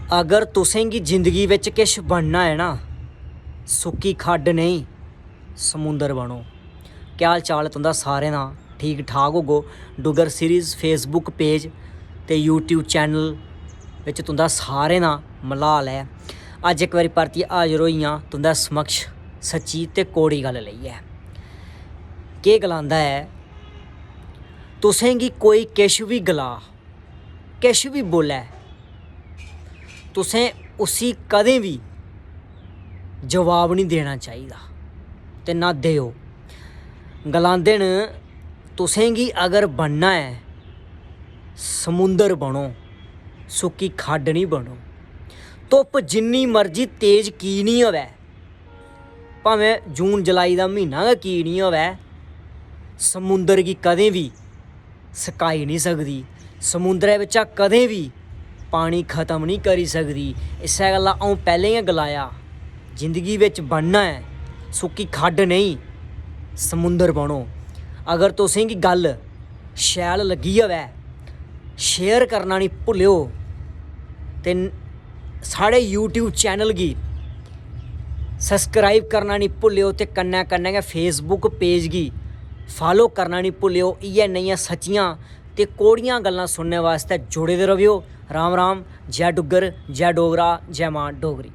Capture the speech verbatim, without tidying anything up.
अगर तुसें गी जिंदगी बिच किश बनना ऐ ना, सुक्की खड्ड नेईं, समुंदर बनो। क्या हाल चाल ऐ तुं'दा सारें दा? ठीक ठाक होगो। डुग्गर सीरीज Facebook पेज ते YouTube चैनल बिच तुं'दा सारें दा मलाल ऐ। अज्ज इक बारी परतियै हाजर होई आं तुं'दे समक्ष सच्ची ते कौड़ी गल्ल लेइयै। केह् गलांदा ऐ, तुसें गी कोई किश बी गला, किश बी बोलै, तुसें उसी कदें बी जवाब निं देना चाहिदा ते ना देओ। गलांदे न, तुसें गी अगर बनना ऐ, समुंदर बनो, सुक्की खड्ड निं बनो। धुप्प जिन्नी मर्जी तेज की निं होवै, भामें जून जुलाई दा म्हीना गै की निं होवै, समुंदर गी कदें बी सकाई निं सकदी। समुंदरै बिच्चा कदें बी पानी खत्म निं करी सकदी। इस्सै गल्ला अ'ऊं पैह्लें गै गलाया, जिंदगी बिच बनना ऐ, सुक्की खड्ड नेईं, समुंदर बनो। अगर तुसें गी गल्ल शैल लग्गी होवै, शेयर करना निं भुल्लेओ ते न-, साढ़े YouTube चैनल गी सब्सक्राइब करना निं भुल्लेओ ते कन्नै कन्नै गै Facebook पेज गी फालो करना निं भुल्लेओ। इ'यै नेहियां सच्चियां ते कौड़ियां गल्लां सुनने बास्तै जुड़े दे रवेओ। राम राम, जै डुग्गर, जै डोगरा, जै मां डोगरी।